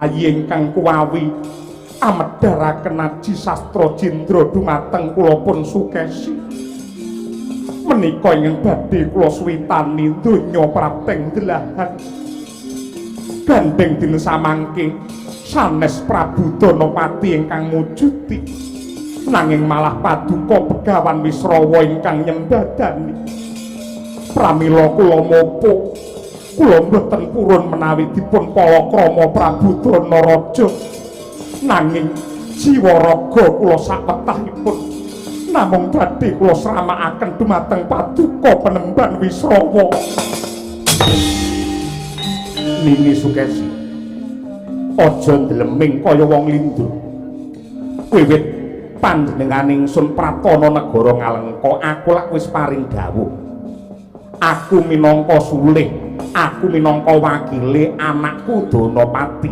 Ayi ingkang kuwawi amedharaken aji sastra jendra dumateng kula pun Sukesi. Menika ingkang badhe kula suwitani donya prapteng delahan. Gandeng dina samangke sanes Prabu Danapati ingkang mujudi, nanging malah paduka Begawan Wisrawa ingkang nyembadani. Pramila kula mopo, kula mboten purun menawi dipun palakrama Prabu Danaraja, nanging jiwa raga kula sawetahipun namung badhe kula sramakaken dumateng paduka Penemban Wisrawa. Nini Sukesi, aja ndleming kaya wong lindhu. Wiwit panjenengan ingsun Pratana negara Ngalengka, aku lak wis paring dawuh. Aku minangka sulih, aku minangka wakile anakku Danapati.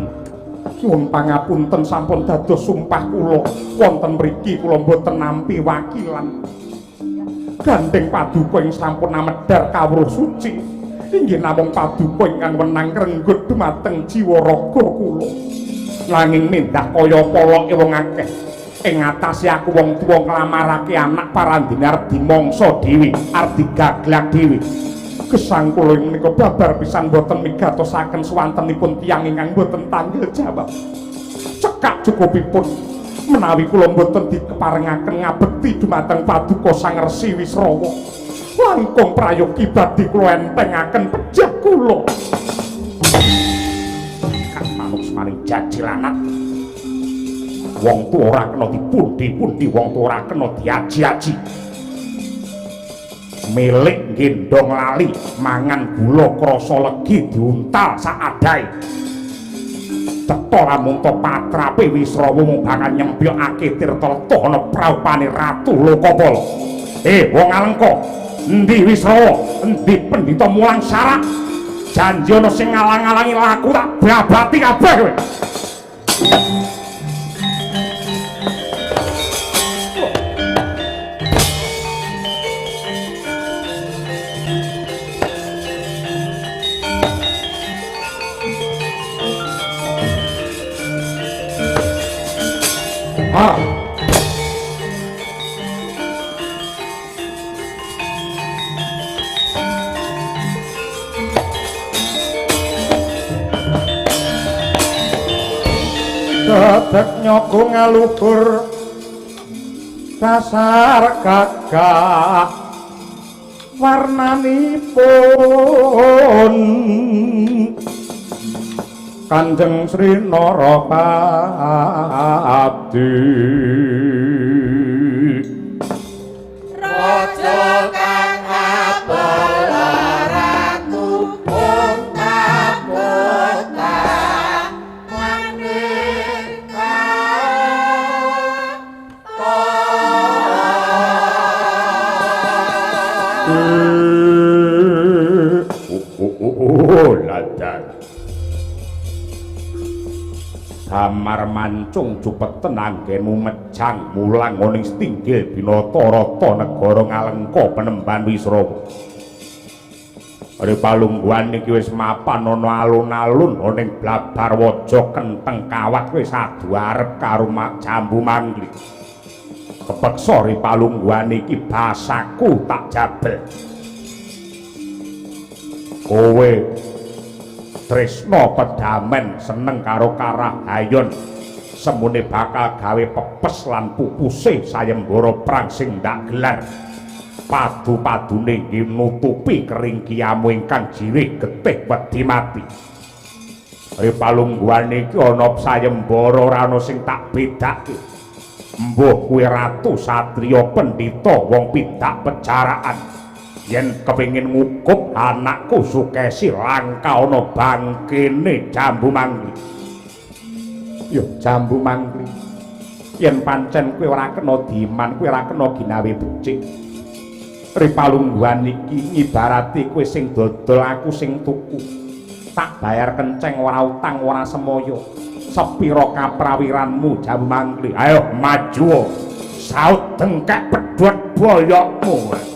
Nyuwun pangapunten sampun dados sumpah kula wonten mriki kula mboten nampi wakilan. Gandeng paduka ing sampun amedhar kawruh suci, inggih namung paduka ingkang wenang ngrenggut dumateng jiwa raga kula. Nanging mindah kaya poloke wong akeh, ing ngatasi aku wong tuwa nglamarake anak parandene arep dimangsa dhewe, arep digaglak dhewe. Gesang kula menika babar pisan boten migatosaken swantenipun tiyang ingkang boten tanggel jawab. Cekak cukupipun menawi kula boten dikeparengaken ngabekti dumateng paduka Sang Resi Wisrawa, langkung prayogi badhe kula entengaken pejah kula. Kang manuk semaning jajilanat. Wong tuwa ora kena dipundi-pundi, wong tuwa ora kena diaji-aji. Milik gendong lali, mangan gula krasa legi diuntal saadae. Cetha lamun to patrape Wisrawa mung bakal nyempyokake tirta letih ana praupane Ratu Lokapala. Wong Alengka, endi Wisrawa? Endi pendhita mulang sarak? Janji ana sing ngalang-alangi laku tak brabati kabeh kowe. Ah. Dadek nyogo ngaluhur dasar gagah warnanipun Kanjeng Sri Narapati. Raja kang abala ratu unta-punta maneka. Oh, ladan. Damar mancung jupeten anggenmu mejang mulang ning stinggil binata rata negara Ngalengka Penemban Wisrawa. Ri palungguhan iki wis mapan ana alun-alun ana ning blabar waja kenteng kawat wis adu arep karo jambu mangli. Kepeksa ri palungguhan iki basaku tak jabel. Kowe tresna pedamen seneng karo karahayon, semune bakal gawe pepes lan pupuse sayembara perang sing ndak gelar. Padu-padune nggih nutupi keringkiamu ingkang jirih getih wedi mati. Ri palungguhan iki ana sayembara ora ana sing tak bedake. Mbuh kuwi ratu satriya pendhita wong pidak pecaraan. Yen kepengin ngukup anakku Sukesi langka ana bangkene jambu mangli. Yo jambu mangli, yen pancen kowe ora kena diman, kowe ora kena ginawe becik. Ri palungguhan iki ngibarati kowe sing dodol aku sing tuku. Tak bayar kenceng ora utang ora semoyo. Sepira kaprawiranmu jambu mangli? Ayo maju. Saut dengkek pedhot boyokmu.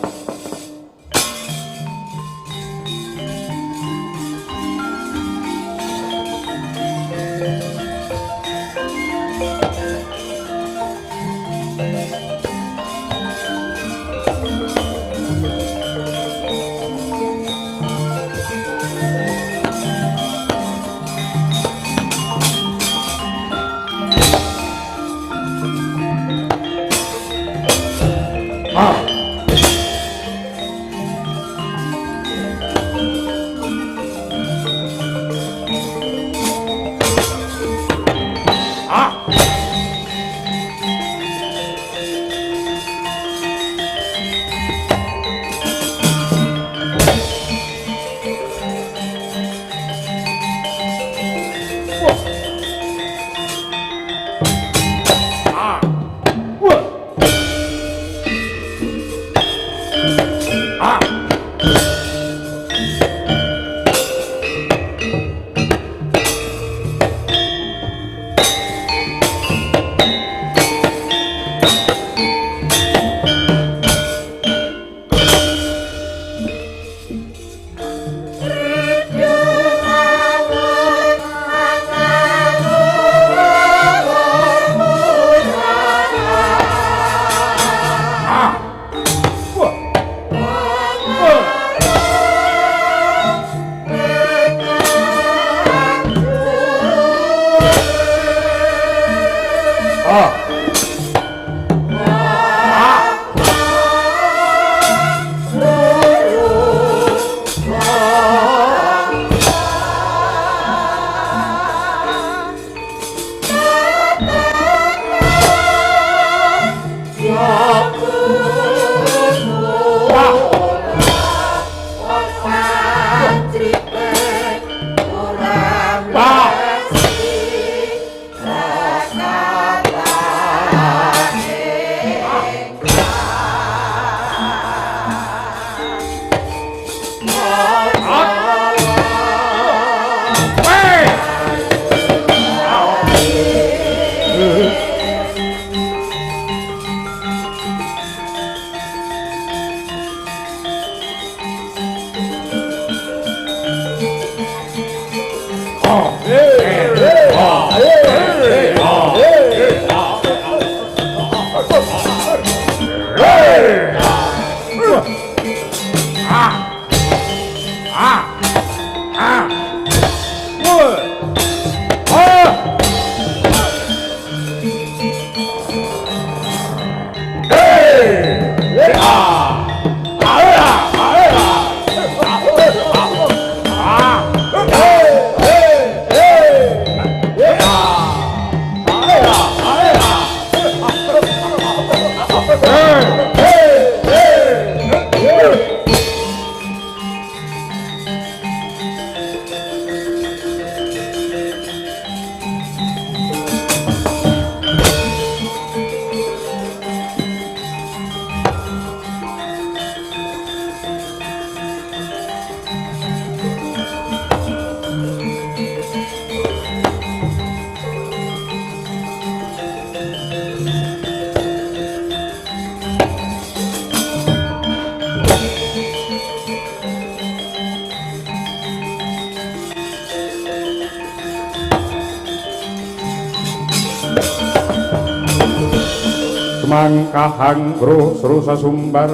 Mangkahang srusa sumbar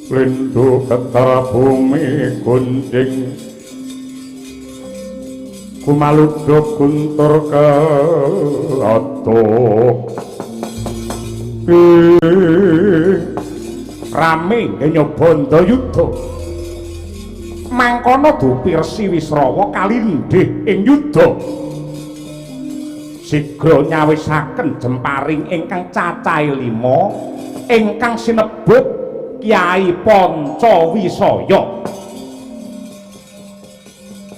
lindu getar bumi gunjing kumaluduk guntur keatuk rame ngenya Bandayuda mangkono dupi Resi Wisrawa kalindhih ing yuda sigra nyawisaken jemparing ingkang cacahe 5 ingkang sinebut Kyai Pancawisaya.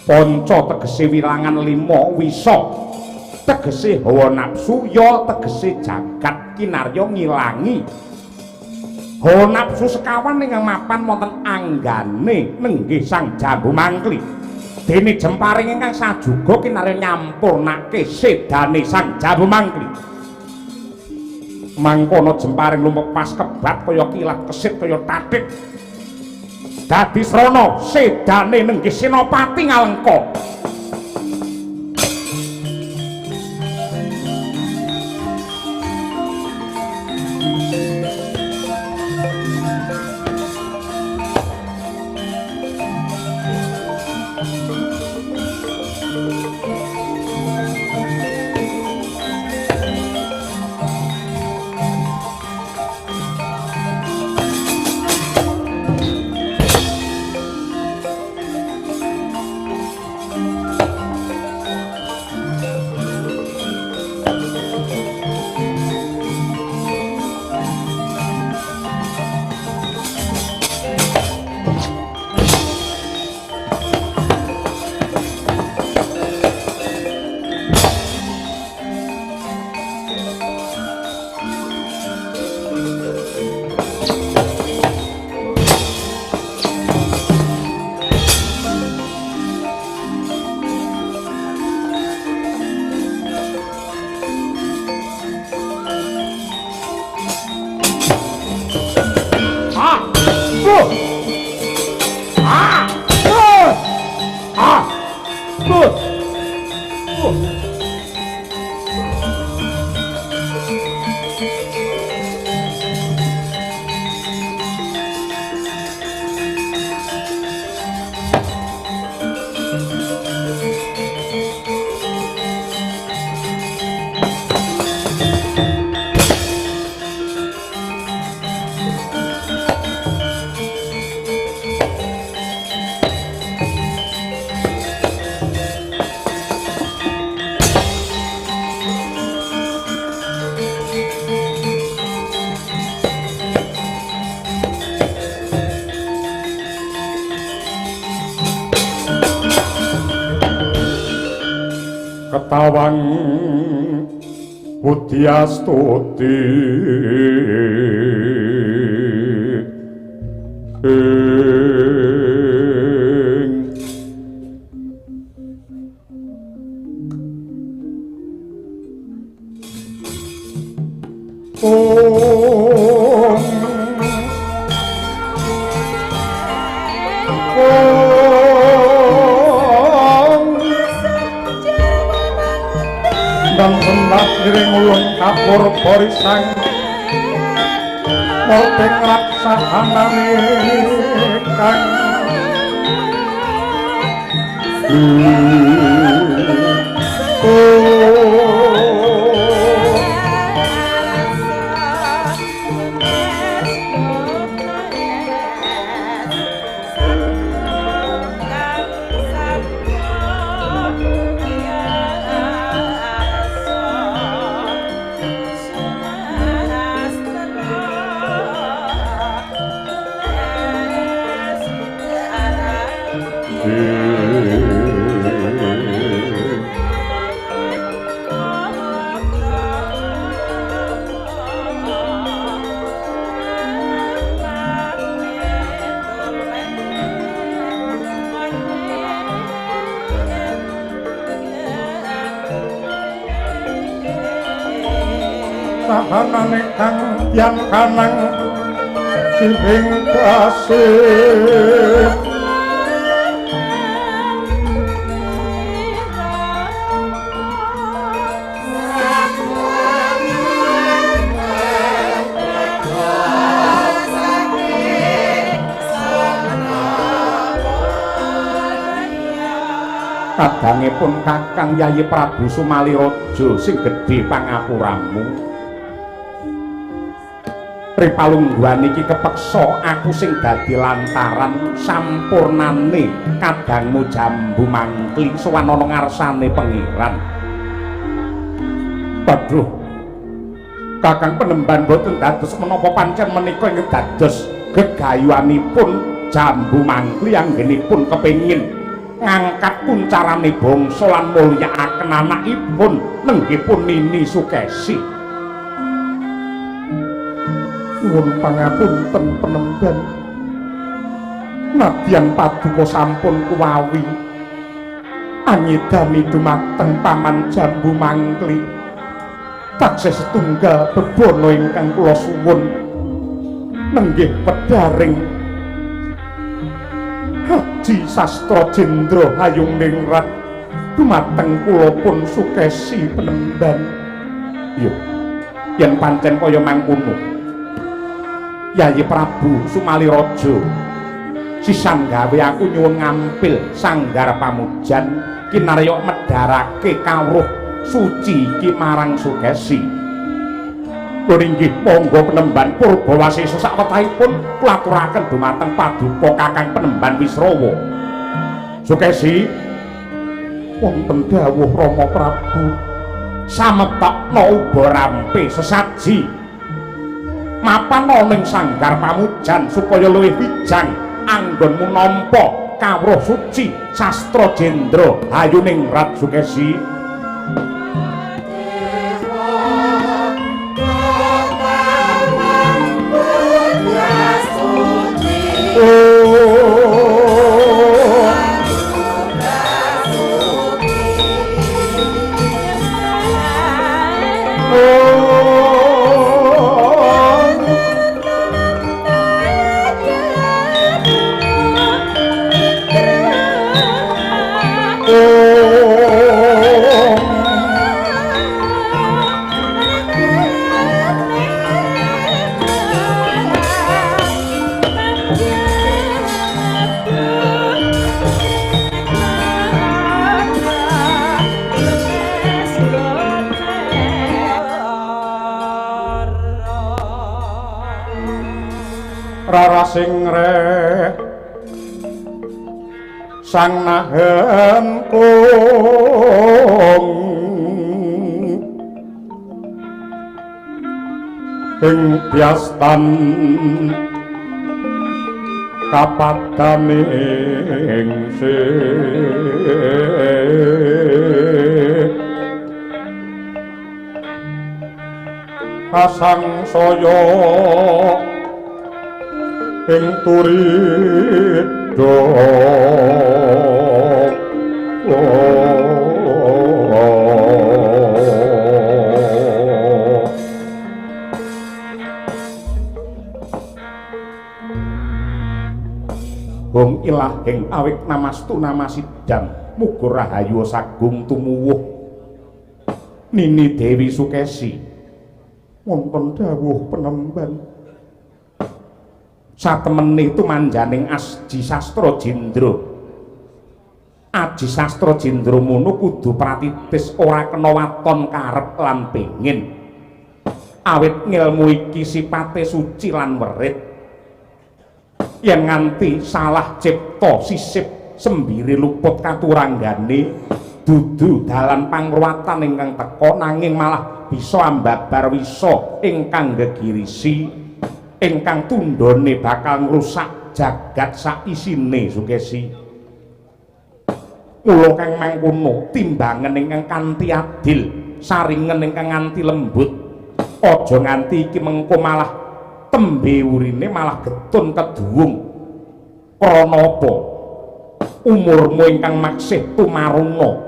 Panca tegese wilangan 5, wisa tegese hawa nafsu, ya tegese jagat kinarya ngilangi. Hawa nafsu sekawan ingkang mapan wonten anggane nenggih Sang Jambu Mangkli. Dene jemparing ingkang sajuga kinarya nyampurnake sedane Sang Jambu Mangkli. Mangkono jemparing lumepas kebat kaya kilat kesit kaya tathik. Dadi srana sedane nenggih Senopati Ngalengka. Ketawang Widyastuti Borisang moteng raksahanane kang sahanane kang yang kanang siring kasih. Kadangipun Kakang Yayi Prabu Sumaliraja sing gedhe pangapuramu. Ripalungguhan iki kepeksa aku sing dadi lantaran sampurnane kadangmu Jambu Mangkli sowan ana ngarsane Pangeran. Waduh. Kakang Penemban boten dados menapa pancen menika ingkang dados gegayuhanipun Jambu Mangkli anggenipun kepengin ngangkat kuncarane bangsa lan mulyakaken anakipun nenggipun Nini Sukesi. Nyuwun pangapunten Penemban. Nadyan paduka sampun kuwawi angidami dumateng Paman Jambu Mangkli. Taksih setunggal bebana ingkang kula suwun nenggih pedaring Haji Sastra Jendra Hayung Ningrat dumateng kula pun Sukesi Penemban. Iya, yen pancen kaya mangkono Yayi Prabu Sumaliraja sisan gawe aku nyuwun ngampil sanggar pamujan kinarya medharake kawruh suci iki marang Sukesi. Lho inggih monggo Penemban Purbawasesa sawetahipun kula aturaken dumateng paduka Kakang Penemban Wisrawa. Sukesi, wonten dawuh Rama Prabu, sametokna uba rampe sesaji mapan ana ing sanggar pamujan supaya luwih wijang anggonmu nampa kawruh suci Sastra Jendra Hayuningrat. Sukesi. Rara sing reh sang nahen kung ing biastan kapadaning sih kasang saya ing turidha. Hong ilahing awik namastu namasidam muga rahayu sagung tumuwuh. Nini Dewi Sukesi, wonten dawuh Penemban. Satemene tumanjaning Aji Sastra Jendra. Aji Sastra Jendra mono kudu pratitis ora kena waton karep lan pengin. Awit ngilmu iki sipate suci lan werit. Yen nganti salah cipta sisip sembire luput katuranggane dudu dalan pangruwatan ingkang teka nanging malah bisa ambabar wisa ingkang gegirisi ingkang tundhone bakal ngrusak jagat saisine. Sukesi, mula kang mangkono timbangen ingkang kanthi adil, saringen ingkang nganti lembut. Aja nganti iki mengko malah tembe urine malah getun keduwung. Krana apa? Umurmu ingkang maksih tumaruna,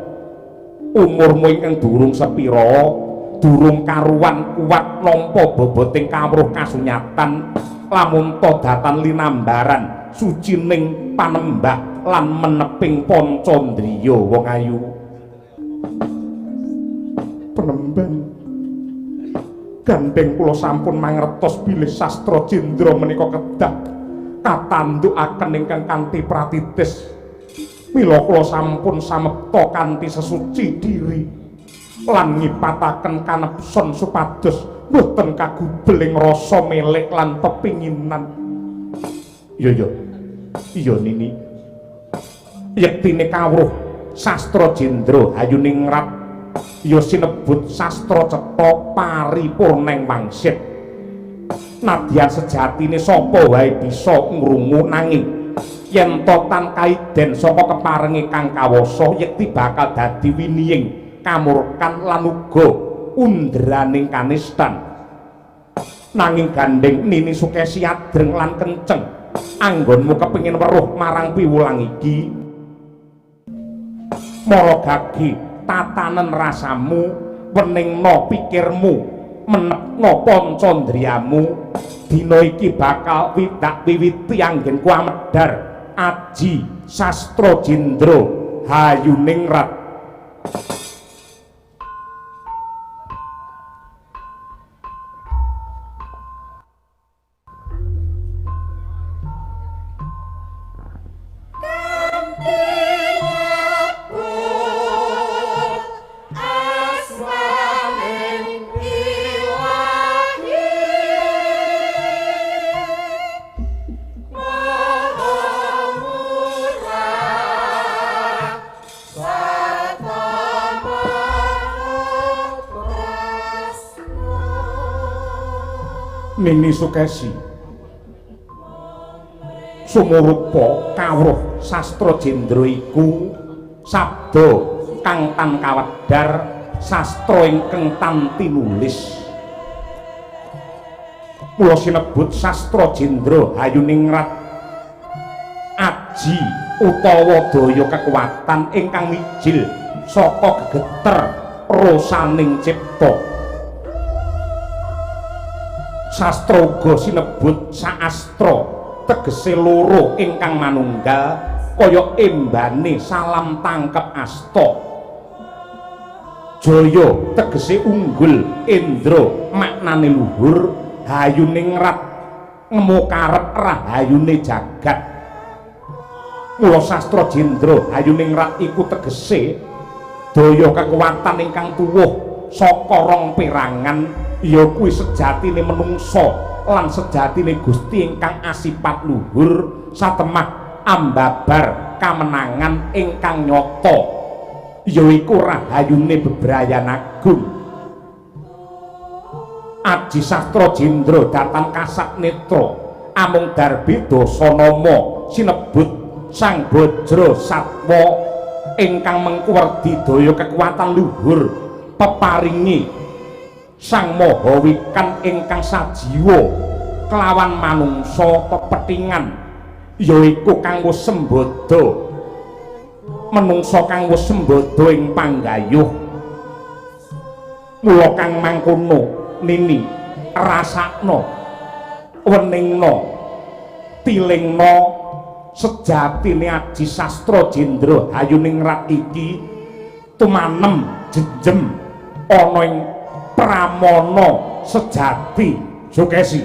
umurmu ingkang durung sepira, durung karuan kuat nampa boboting kawruh kasunyatan, lamun ta datan linambaran sucining panembah lan meneping pancandriya wong ayu. Penemban, gandeng kula sampun mangertos bilih Sastra Jendra menika kedah katandukaken ingkang kanthi pratitis. Mila kula sampun samekta kanthi sesuci diri lan ngipataken kanepson supados mboten kagubel ing rasa melek lan pepinginan. Iya iya. Iya Nini. Yektine kawruh sastra jendra hayuningrat ya sinebut sastra cetha paripurneng wangsit. Nadyan sejatine sapa wae bisa ngrungu nanging yen to tan kaiden saka keparenge kang kawasa yekti bakal dadi winiying kamurkan lan uga undraning kanistan. Nanging gandeng Nini Sukesi adreng lan kenceng anggonmu kepengin weruh marang piwulang iki. Mara gagi tatanen rasamu, weningna pikirmu, menepna pancandriyamu. Dina iki bakal widak wiwiti anggenku amedhar aji sastra jendra hayuningrat. Nini Sukesi sumurupa kawruh sastra jendra iku sabda kang tan kawedhar sastra ingkang tan tinulis. Mula sinebut sastra jendra hayuningrat aji utawa daya kekuatan ingkang mijil saka gegeter rosaning cipta. Sastra uga sinebut saastra tegese loro ingkang manunggal kaya embane salam tangkep asta. Jaya tegese unggul, indra maknane luhur, hayuningrat ngemu karep rahayune jagat. Mula sastra jendra hayuningrat iku tegese daya kekuatan ingkang tuwuh saka rong perangan, ya kuwi sejatine menungsa lan sejatine Gusti ingkang asipat luhur satemah ambabar kamenangan ingkang nyata, yaiku rahayune bebrayan agung. Aji sastra jendra datan kasat netra amung darbi dasanama sinebut Sang Bajra Satwa ingkang mengkuwerdi daya kekuatan luhur peparingi Sang Maha Wikan ingkang sajiwa kelawan manungsa pepethingan, yaiku kang wis sembada menungsa kang wis sembada ing panggayuh. Mula kang mangkono Nini rasakna, weningna, tilingna sejatine aji sastra jendra hayuningrat iki tumanem jenjem ana ing pramana sejati. Sukesi.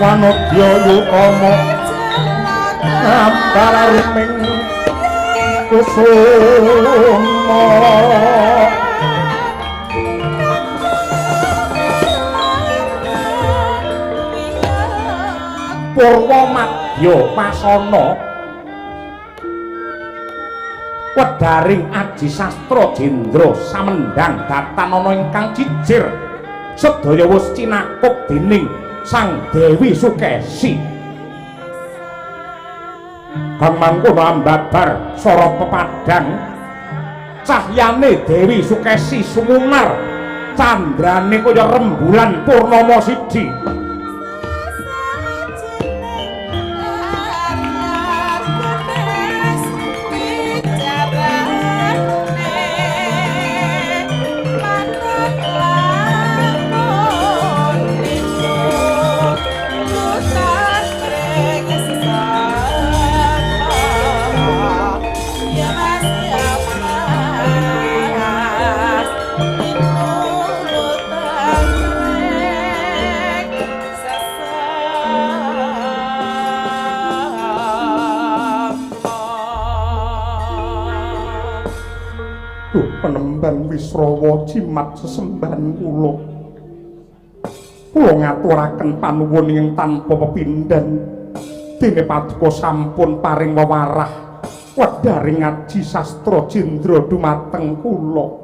Wanodya yukama ambariming kusuma. Purwa madya pasana wedharing aji sastra jendra samendhang datan ana ingkang jijir sedaya wis cinakup dening Sang Dewi Sukesi. Kang mangkono ambabar sora pepadang cahyane Dewi Sukesi sumunar candrane kaya rembulan purnama siji. Penemban Wisrawa jimat sesembahan kula. Kula ngaturaken panuwun ing tanpa pepindhan. Dene paduka sampun paring wewarah wedharing aji sastra jendra dumateng kula.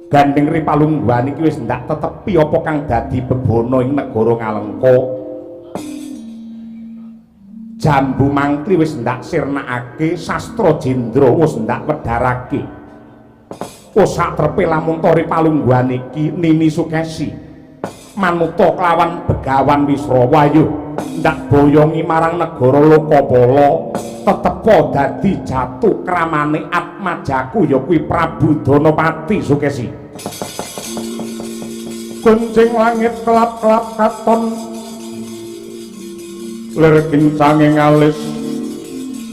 Gandeng ri palungguhan iki wis ndak tetepi apa kang dadi bebana ing negara Ngalengka. Jambu mangkli wis ndak sirnakake, sastra jendra wis ndak wedharake. Wis sak trepe lamun ta ri palungguhan iki Nini Sukesi manuta kelawan Begawan Wisrawa ayo ndak boyongi marang negara Lokapala tetepa dadi jatuh kramane atmajaku ya kuwi Prabu Danapati Sukesi. Gunjing langit kelap-kelap katon lir kincange ngalis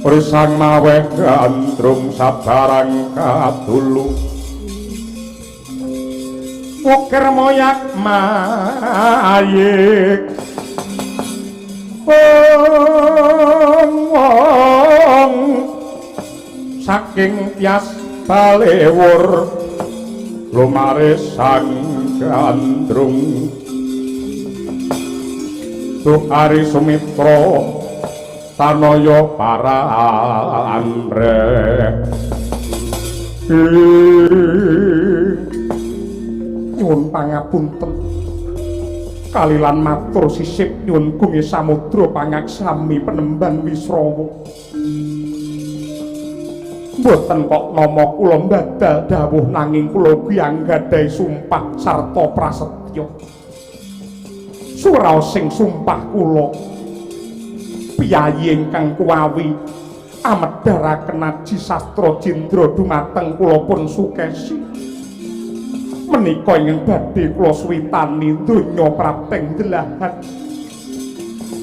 risang maweh gandrung sabarang kadulu ukir moyak mayik wong saking tias balewur lumare sang gandrung Tuhari Sumitra tanaya para andre. Nyuwun pangapunten kalilan matur sisip nyuwun gunge samudra pangaksami penemban Wisrawa. Mboten kok nama kula mbadal dawuh nanging kula ugi anggadhahi sumpah sarta prasetya. Suraos sing sumpah kula piyayi ingkang kuwawi amedharaken aji sastra jendra dumateng kula pun Sukesi. Menika ingkang badhe kula suwitani donya prapteng delahan.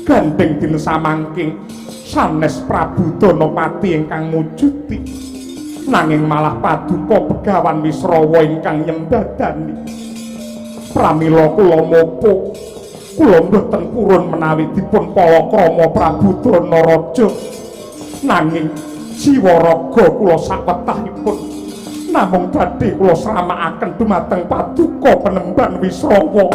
Gandeng dina samangking sanes Prabu Danapati ingkang mujudi nanging malah paduka Begawan Wisrawa ingkang nyembadani. Pramila kula mopo kula mboten purun menawi dipun palakrama Prabu Danaraja nanging jiwa raga kula sawetahipun namung badhe kula sramakaken dumateng paduka penemban Wisrawa.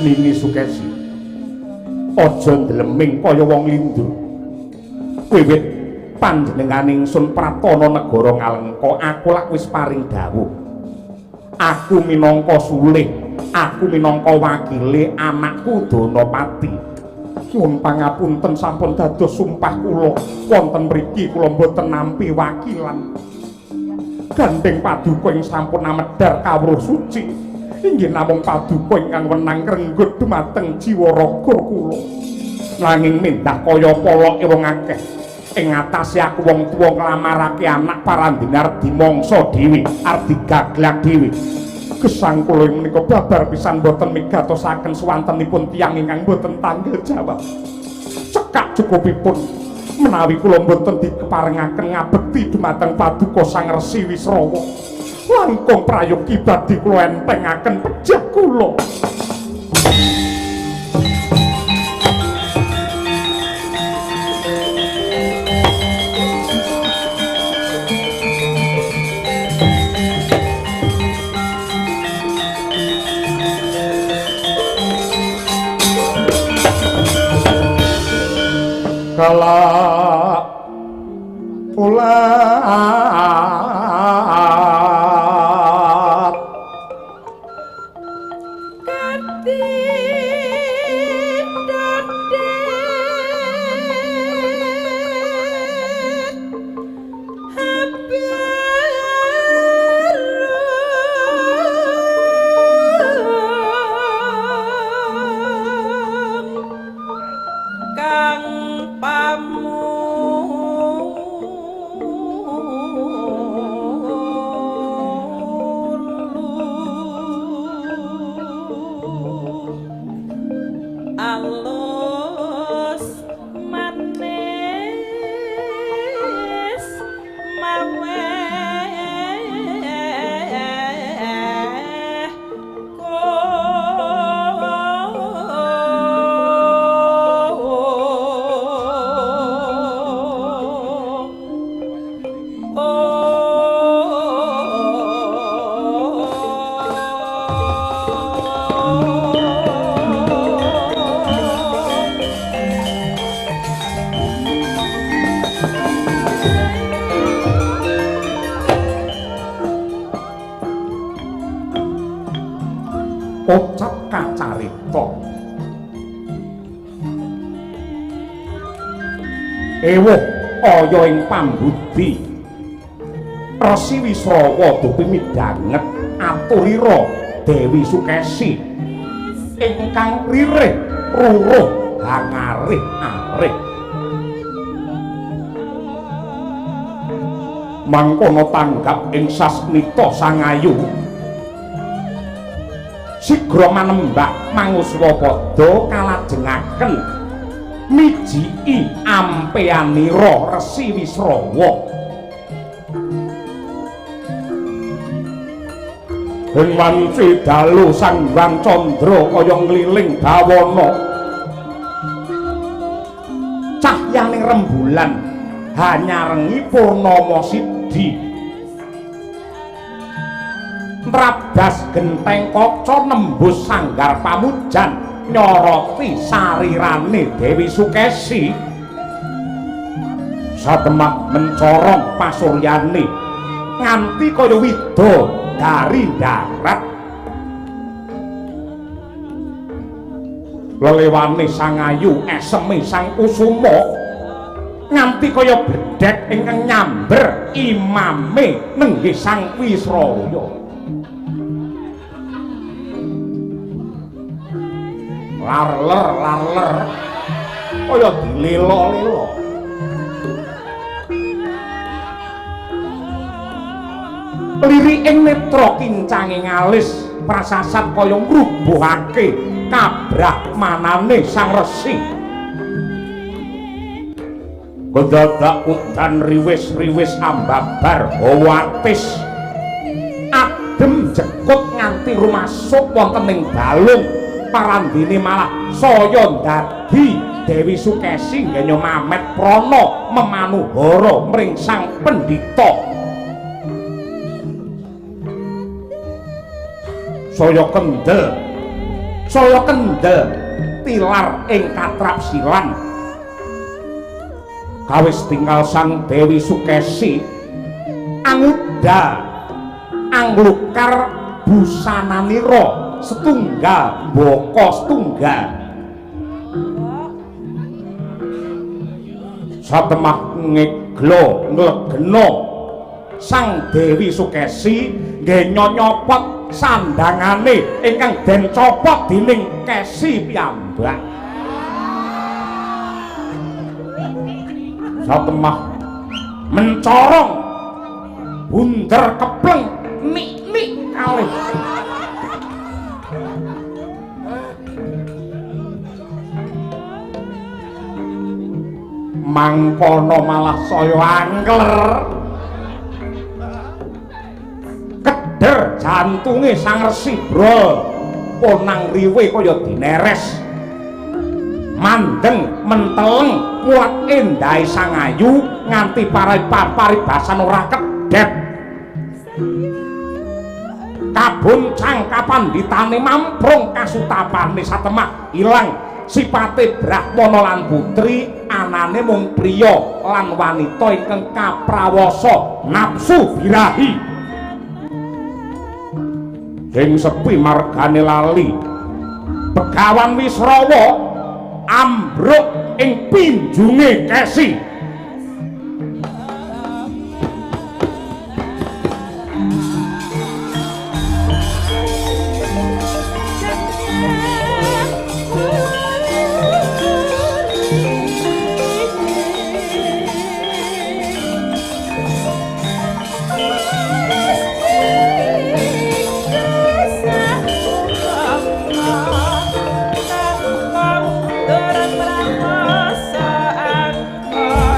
Nini Sukesi aja ndleming kaya wong lindur. Wiwit panjenengane ingsun pratana negara Ngalengka aku lak wis paring dawuh. Aku minangka sulih, aku minangka wakile anakku Danapati. Nyuwun pangapunten sampun dados sumpah kula wonten mriki kula mboten nampi wakilan. Gandeng paduka ing sampun amedhar kawruh suci inggih namung paduka ingkang wenang renggut dumateng jiwa raga kula. Nanging mindah kaya poloke wong akeh ing ngatasé aku wong tuwa nglamarake anak parandene arep dimangsa dhewe, arep digaglak dhewe. Gesang kula menika babar pisan boten migatosaken swantenipun tiyang ingkang boten tanggel jawab. Cekak cukupipun menawi kula boten dikeparengaken ngabekti dumateng paduka Sang Resi Wisrawa. Langkung prayogi badhe kula entengaken pejah kula. Kala ulat alus manis. carita. Ewuh aya ing pambudi Resi Wisrawa dupi midhanget aturira Dewi Sukesi ingkang ririh ruruh hangarih arih. Mangkono tanggap ing sasmita sangayu sigra manembak manguswa padha kalajengaken mijiki ampeanira Resi Wisrawa. Ing wanci dalu Sang Hyang Candra kaya ngliling bawana, cahyaning rembulan hanyarengi purnama sidi. Nrabas genteng kaca nembus sanggar pamujan nyoroti sarirane Dewi Sukesi. Satemah mencorong pasuryane nganti kaya wida dari darat. Lelewane Sang Ayu eseme Sang Kusuma nganti kaya bledhek ingkang nyamber imame nenggih Sang Wisraya. Larler larler kaya dilelo-lelo. Liriking netra kincange ngalis prasasat kaya ngrubuhake kabrahmanane Sang Resi. Kedadak udan riwis-riwis ambabar hawa atis adem jekut nganti rumasuk wonten ing balung. Parandene malah saya ndadi Dewi Sukesi ngenyo mamet prana memanuhara mring Sang Pendhita. Saya kendel tilar ing katrapsilan. Kawis tinggal Sang Dewi Sukesi anguda anglukar busananira setunggal mbaka setunggal. Satemah ngeglo nglegena Sang Dewi Sukesi ngenyo nyopot sandangane ingkang den copot dening Kesi piyambak. Satemah mencorong bunder kepleng nik-nik kalih. Mangkono malah saya angler. Keder jantunge Sang Resi Brol ponang riwe kaya dineres. Mandeng menteleng kuat endahe Sang Ayu nganti paribasan ora kedhep. Kaboncang kapandhitane mamprung kasutapane satemah ilang sipate brahmana lan putri, anane mung priya lan wanita ingkang kaprawasa nafsu birahi. Sing sepi margane lali Begawan Wisrawa ambruk ing pinjunge Kesi. Terang-terang masa angka.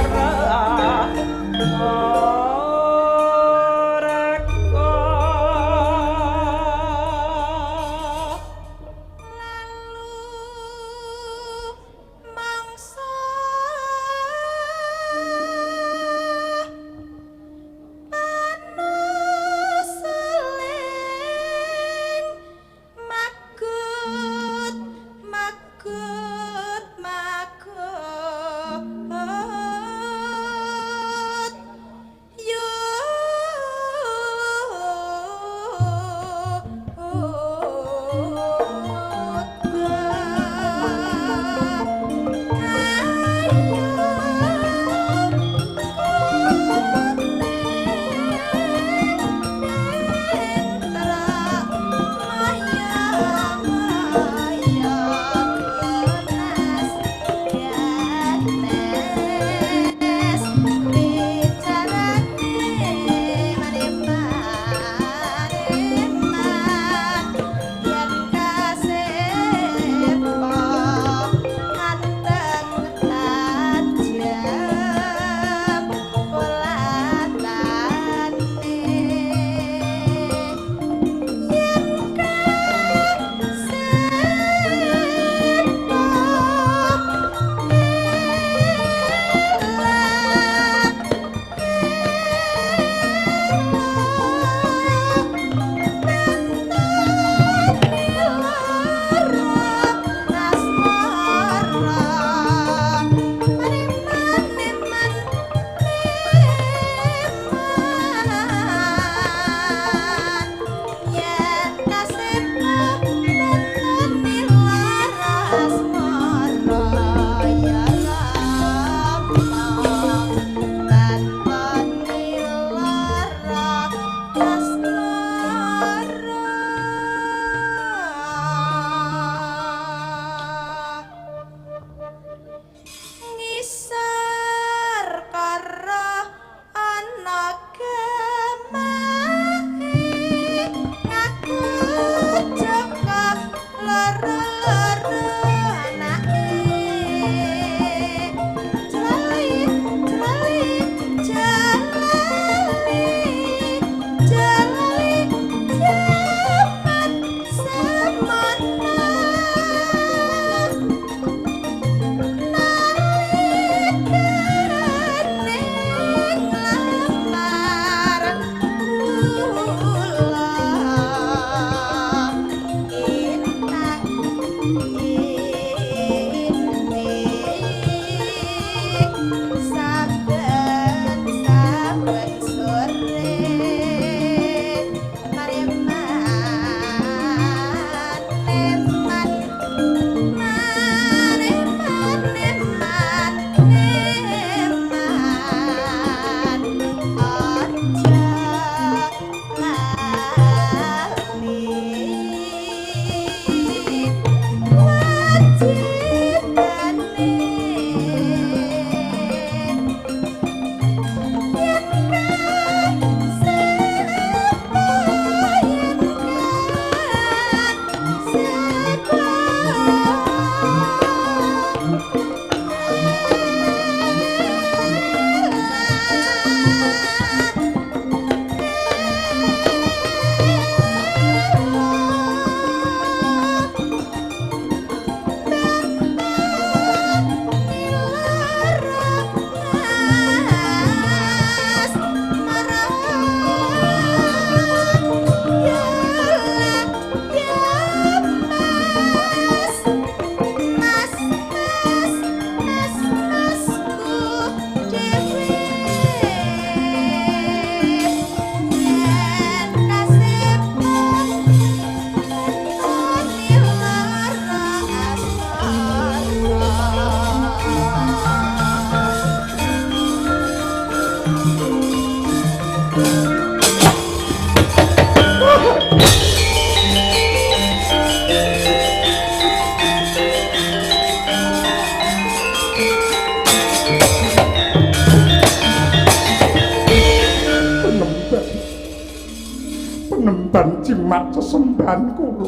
Penemban jimat sesembahan kula.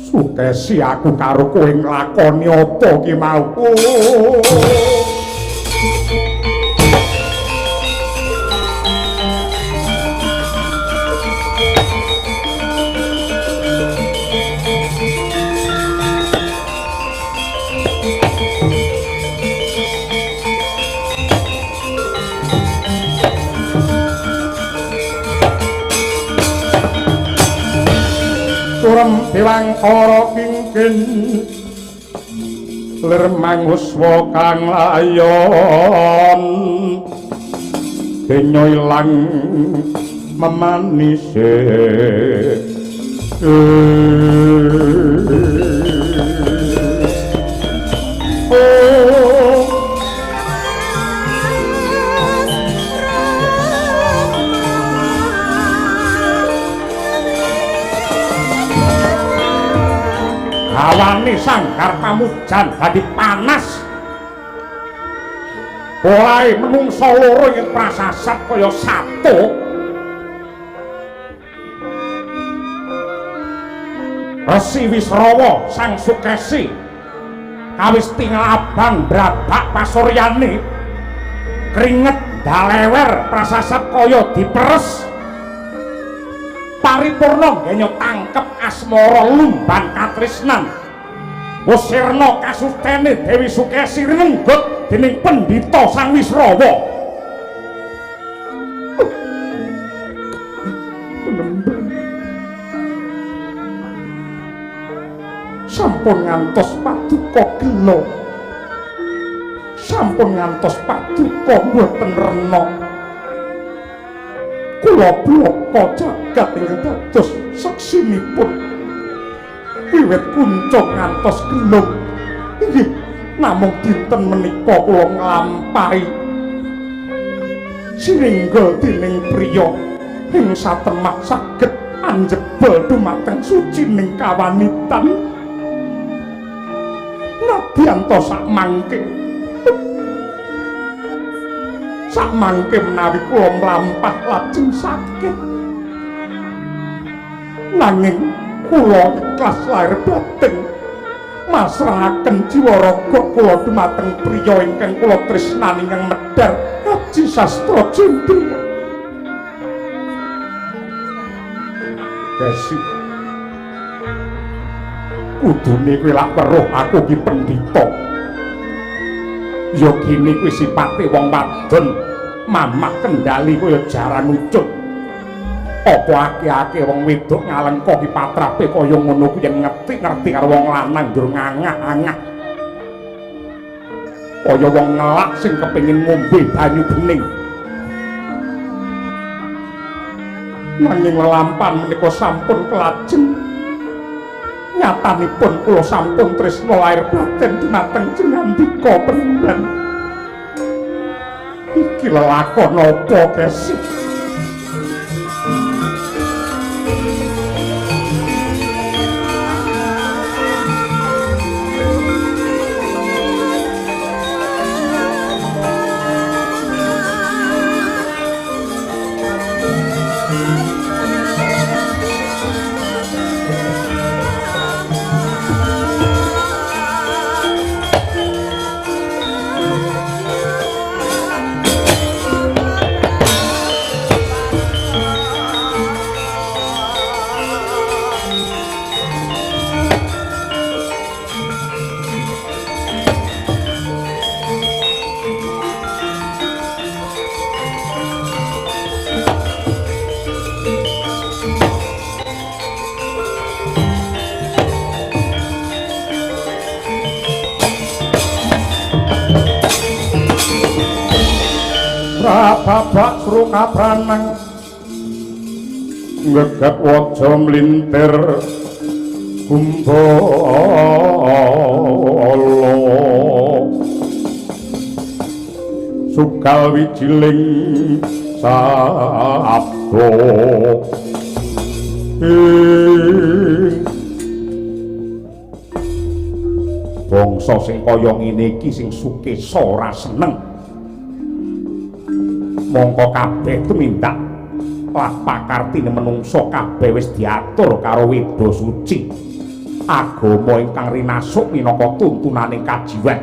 Sukesi aku karo kowe nglakoni apa ki mau. Turem dewangkara kingkin lir manguswa kang layon denya ilang memanise. Oh, hawane sanggar pamujan dadi panas. Polahe menungsa loro ing prasasat kaya sato. Resi Wisrawa Sang Sukesi kawis tingal abang brabak pasuryane, kringet dalewer prasasat kaya diperes. Paripurna genyo tangkep asmara lumban katresnan. Wis sirna kasutene Dewi Sukesi rinenggut dening pendhita Sang Wisrawa. Sampun ngantos paduka gela. Sampun ngantos paduka mboten rena. Kula blaka jagat ingkang dados seksinipun. Wiwit kunca ngantos gelung. Inggih namung dinten menika kula nglampahi sininggal dening priya ing satemah saged anjebel dumateng sucining kawanitan. Nadyan ta sakmangke sakmangke menawi kula mlampah lajeng sakit, nanging kula ikhlas lahir batin masrahaken jiwa raga kula dumateng priya ingkang kula tresnani ingkang medhar aji sastra jendra. Kesi kudune kowe lak weruh aku ki pendhita. Ya gini kuwi sipate wong wadon mamah kendali kaya jaran ucut. Apa ake-ake wong wedok ngalengka ki patrape kaya ngono kuwi yen ngerti-ngerti karo wong lanang njur ngangah-angah. Kaya wong ngelak sing kepengin ngombe banyu bening. Nanging lelampan menika sampun kelajeng. Nyatanipun kula sampun tresna lair batin dumateng Jengandika Penimban. Iki lelakon apa, Kesi? Babak sruka pranang ngegep waja mlintir gumbala sukal wijiling sabda. Bangsa sing kaya ngene iki sing sukesa ora seneng. Mongko kabeh tumindak lah pakartine menungsa kabeh wis diatur karo Weda Suci. Agama ingkang rinasuk minangka tuntunaning kajiwan.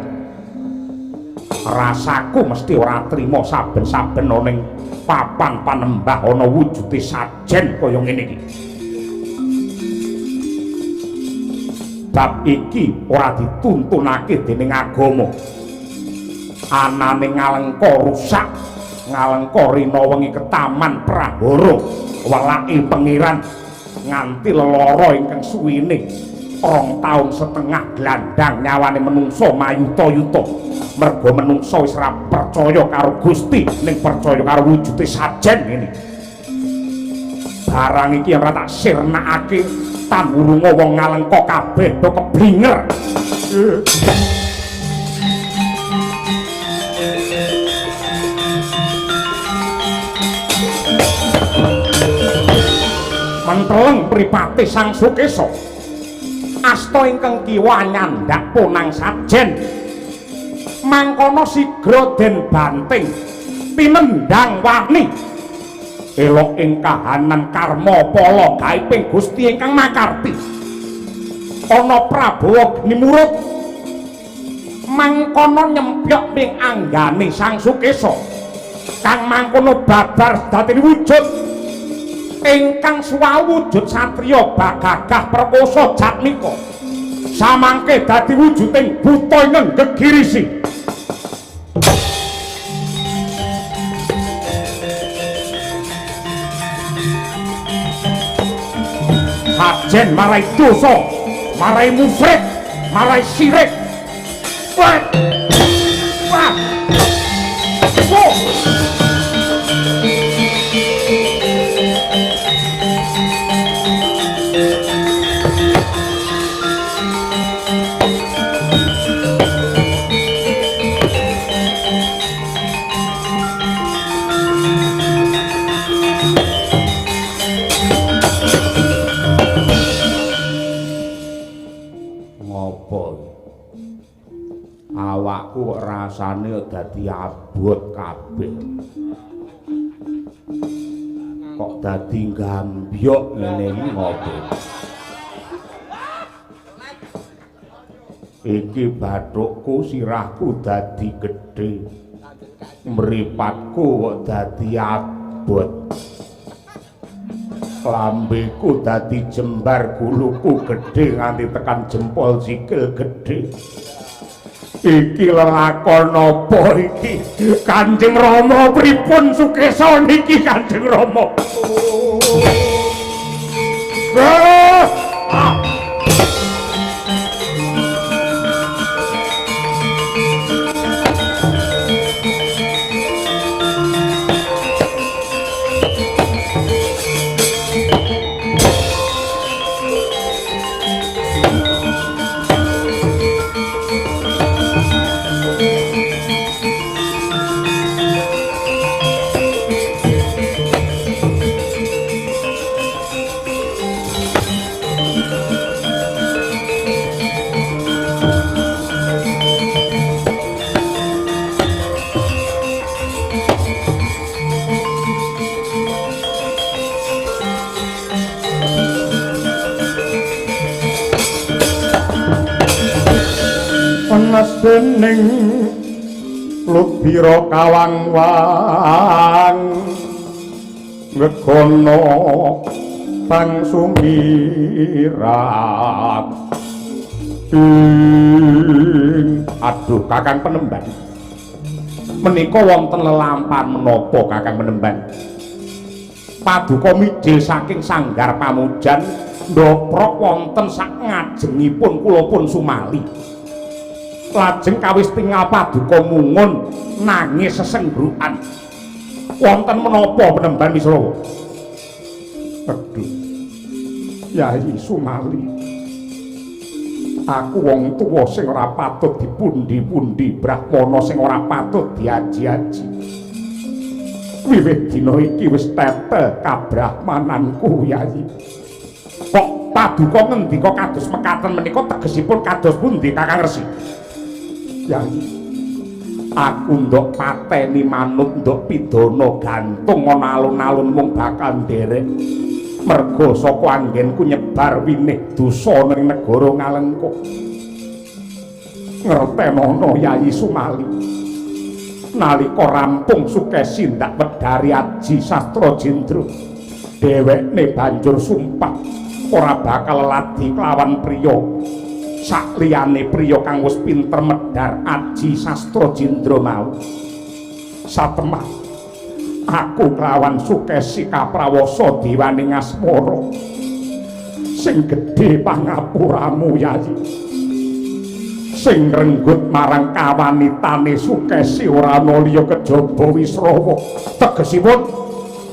Rasaku mesti ora trima saben-saben ana ing papan panembah ana wujude sajen kaya ngene iki. Bab iki ora dituntunake dening agama. Anane ngalengka rusak, ngalengka rina wengi ketaman prahara welake pengiran nganti lelara ingkang suwine 2,5 taun glandang nyawane menungsa mayuta-yuta. Merga menungsa wis ora percaya karo Gusti ning percaya karo wujude sajen ngene. Barang iki ora tak sirnakake tamurunga wong ngalengka kabeh do keblinger. Menteleng mripate Sang Sukesa. Asta ingkang kiwa nyandak ponang sajen. Mangkono sigra den banting tinendhang wani. Elok ing kahanan karma pala gaiping Gusti ingkang makarti. Ana Prabawa geni murut. Mangkono nyempyok ing anggane Sang Sukesa. Kang mangkono babar dadine wujud ingkang suwawujud satriya bagagah perkosa jatmika samangke dadi wujuding buta ingkang gegirisi. Sajen marai dosa, marai musyrik, marai sirik. Wah. Wah. Wah. Awakku kok rasane dadi abot kabeh. Kok dadi gambyok ngene iki ngopo? Iki bathukku sirahku dadi gedhe. Mripatku kok dadi abot. Lambeku dadi jembar, guluku gedhe nganti tekan jempol sikil gedhe. Iki lelakon apa iki? Kanjeng Rama pripun sukesa niki Kanjeng Rama? Dening ludira kawang-wang ngegono bang sumirat. Aduh Kakang Penemban, menika wonten lelampahan menapa Kakang Penemban? Paduka mijil saking sanggar pamujan ndoprok wonten sak ngajengipun kula pun sumali. Lajeng kawis tingal paduka mungun nangis sesenggukan. Wonten menapa Penemban Wisrawa? Aduh Yai Sumali, aku wong tuwa sing ora patut dipundi-pundi, brahmana sing ora patut diaji-aji. Wiwit dina iki wis tetel kabrahmananku Yai. Kok paduka ngendika kados mekaten menika tegesipun kados pundi Kakang Resi? Yai, aku ndok pateni manut ndok pidana gantung ana alun-alun mung bakal nderek. Merga saka anggenku nyebar winih dosa ning negara Ngalengka. Ngertenono Yai Sumali, nalika rampung Sukesi ndak wedari aji sastra jendra, dhewekne banjur sumpah ora bakal ladi kelawan priya sakliyane priya kang wis pinter medhar aji sastra jendra mau. Satemah aku kelawan Sukesi kaprawasa dewaning asmara. Sing gedhe pangapuramu Yai, sing renggut marang kawanitane Sukesi ora ana liya kejaba Wisrawa. Tegesipun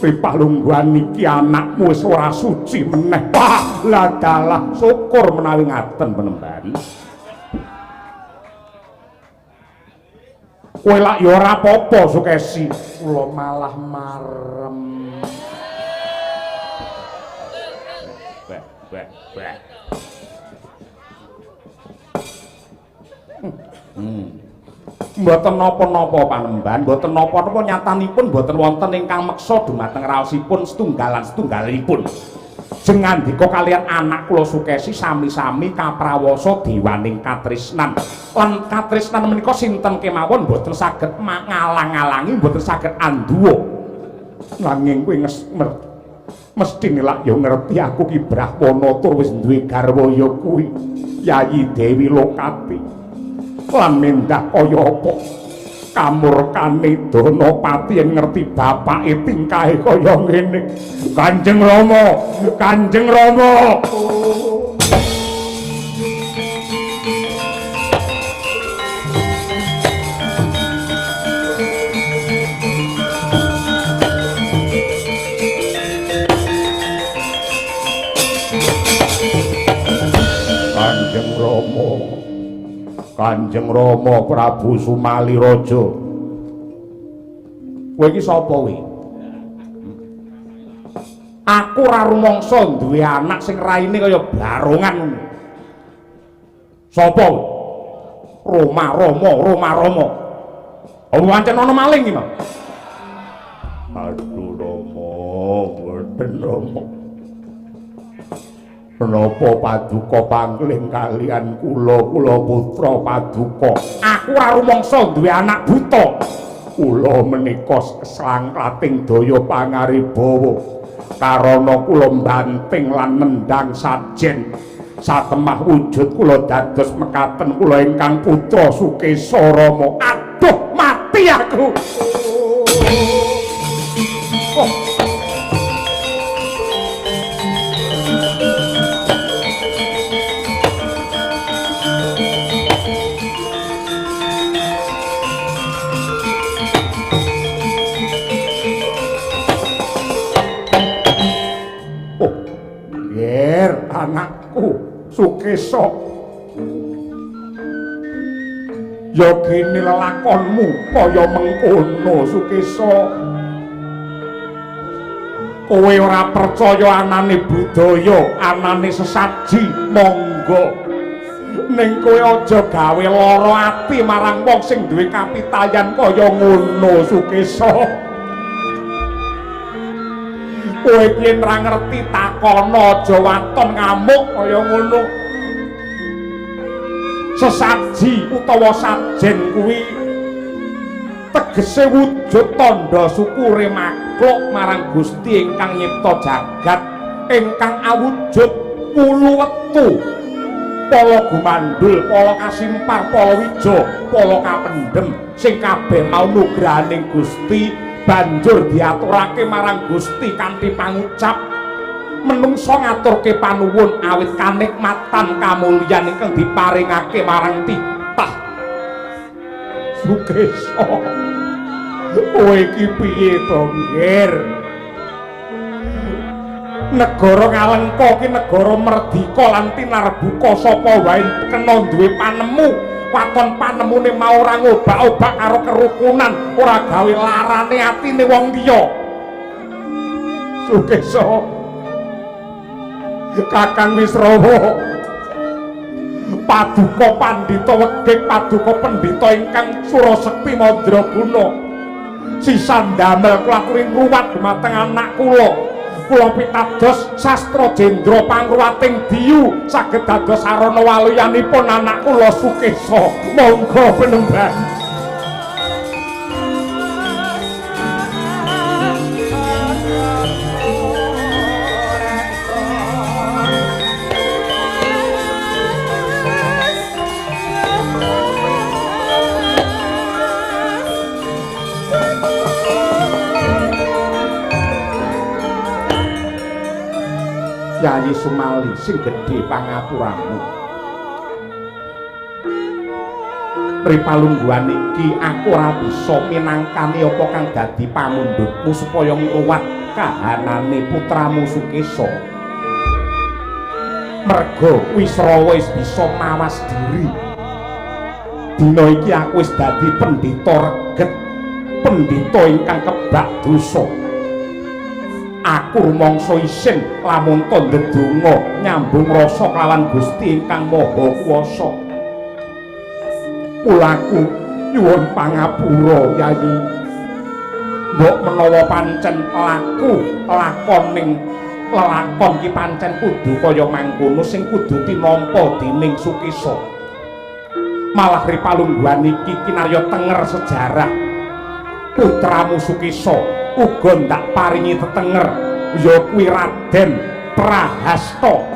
palungguhan iki anakmu wis ora suci meneh. Wah, lah dalah syukur menawi ngaten Penemban. Kowe lak ya ora apa-apa Sukesi. Kula malah marem. Beh, beh, beh. Mboten napa-napa Panemban, mboten napa-napa, nyatanipun mboten wonten ingkang meksa dumateng raosipun setunggalan setunggalipun. Jeng ngandika kaliyan anak kula Sukesi sami-sami kaprawasa dewaning katresnan. Lan katresnan menika sinten kemawon mboten saged ngalang-alangi, mboten saged anduwa. Nanging kowe mesti lak ya ngerti aku ki brahmana tur wis duwe garwa ya kuwi Yayi Dewi Lokati. Lan mendah kaya apa kamurkane Danapati yen ngerti bapake tingkahe kaya ngene. Kanjeng Rama, Kanjeng Rama. Kanjeng Rama, Kanjeng Rama Prabu Sumali Raja. Kowe iki sapa kowe? Aku ora rumangsa duwe anak sing raine kaya barongan ngono. Sapa kowe? Roma Rama, Roma Rama. Apa pancen ana maling iki, Mas? Aduh Rama, mboten Rama. Menapa paduka pangling kalian kula, kula putra paduka. Aku ora rumangsa duwe anak buta. Kula menika slangklating daya pangaribawa. Karana kula mbanting lan nendang sajen. Satemah wujud kula dados mekaten kula ingkang putra Sukesa Rama. Aduh, mati aku. Oh. Sukesa. Ya kene lelakonmu kaya mengkono Sukesa. Kowe ora percaya anane budaya, anane sesaji, monggo. Ning kowe aja gawe lara ati marang wong sing duwe kapitayan kaya ngono Sukesa. Kowe ki yen ra ngerti takono, aja waton ngamuk kaya ngono. Sesaji utawa sajen kuwi tegese wujud tandha syukure makhluk marang Gusti ingkang nyipta jagat, ingkang awujud wulu wetu, pala gumandul, pala kasimpar, pala wija, pala kapendhem, sing kabeh mau nugrahaning Gusti banjur diaturake marang Gusti kanthi pangucap. Menungsa ngaturke panuwun awit kanikmatan kamulyan ingkang diparingake marang titah. Sukesa, kowe iki piye to, Ngger? Negara Ngalengka ki negara merdika lan tinarbuka, sapa wae kena duwe panemu. Waton panemune mau ora ngobak-obak karo kerukunan, ora gawe larane atine wong liya. Sukesa, Kakang Wisrawa, paduka pandhita wegik, paduka pendhita ingkang surasekti mandraguna, sisan damel kula aturi ngruwat dhumateng anak kula. Kula pitados sastra jendra pangruwating diyu saged dados sarana waluyanipun anak kula Sukesa. Monggo penemban. Yayi Sumali sing gedhe pangapuramu. Ripalungguhan iki aku ora bisa minangkani apa kang dadi pamundhutmu supaya ngruwat kahanane putramu Sukesa. Merga Wisrawa wis bisa mawas diri. Dina iki aku wis dadi pendhita reget, pendhita ingkang kebak dosa. Aku rumangsa isin lamun ta ndedonga nyambung rasa kelawan Gusti ingkang Maha Kuwasa. Kulaku nyuwun pangapura Yayi. Mbok menawa pancen laku lakoning lelakon ki pancen kudu kaya mangkono sing kudu tinampa dening Sukesa. Malah ripalungguhan iki kinarya tenger sejarah. Putramu Sukesa uga ndak paringi tetenger, ya kuwi Raden Prahasta.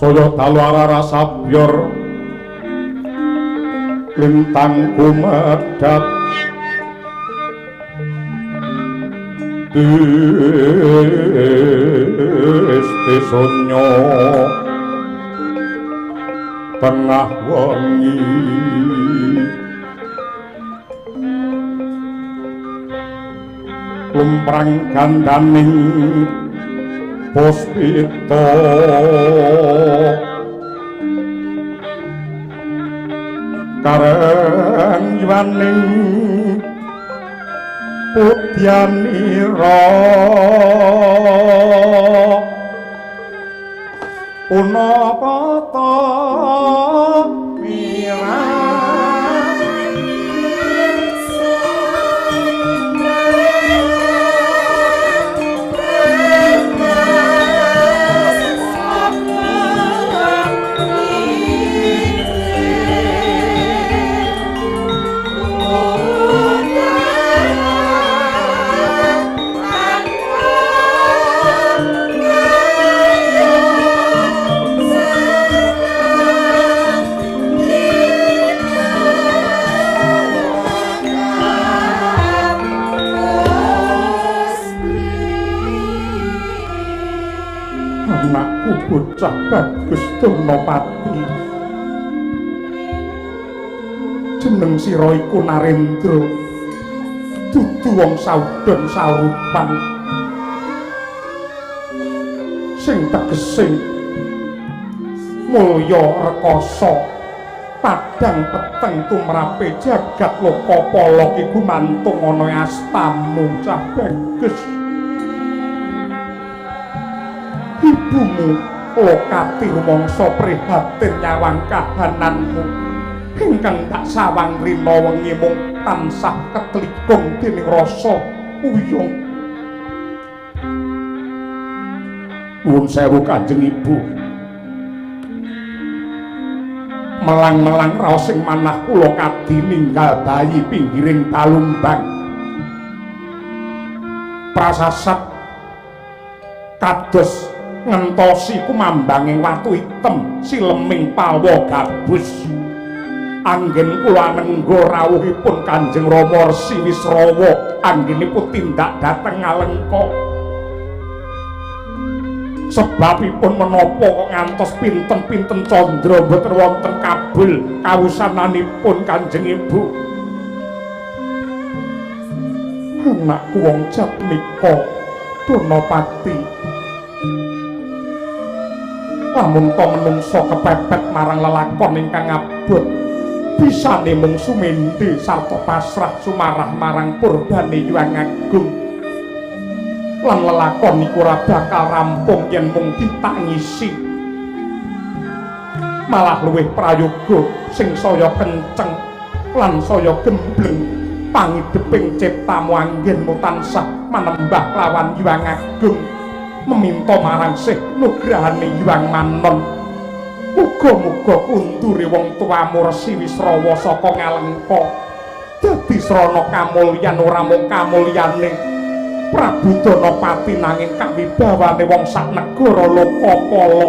Saya dalu arah sabyor Lintang kumedhap Tis-tisunyo tengah wengi lumprang gandaning puspita kareng yuwaning pudyanira punapa ta anakku bocah bagus Durnapati, jeneng sira iku Narendra, dudu wong saudon saurupan sing tegese mulya rekasa padhang peteng tumrape jagat lokapala ki gumantung ana astamu cah bagus. Ibumu Lokati rumangsa prihatin nyawang kahananmu ingkang tak sawang rina wengi mung tansah ketlikung dening rasa uyung. Nuwun sewu Kanjeng Ibu, melang-melang raos sing manah kula kadi ninggal bayi pinggiring talumbang prasasat kados ngentosi kumambanging watu item sileming palwa gabus. Anggen kula anengga rawuhipun Kanjeng Rama Resi Wisrawa anggenipun tindak dhateng Ngalengka. Sebabipun menapa kok ngantos pinten-pinten candra mboten wonten kabul kawusananipun Kanjeng Ibu. Anakku wong Jatmika Durnapati, lamun ta menungsa kepepet marang lelakon ingkang abot bisane mung sumendhe sarta pasrah sumarah marang purbane Hyang Agung. Lan lelakon iku ora bakal rampung yen mung ditangisi, malah luwih prayoga sing saya kenceng lan saya gembleng pangideping ciptamu anggenmu tansah manembah lawan Hyang Agung, meminta marang sih nugrahane Hyang Manon. Muga-muga kundure wong tuamu Resi Wisrawa saka Ngalengka dadi srana kamulyan ora mung kamulyane Prabu Danapati nanging kawibawane wong sak negara Lokapala.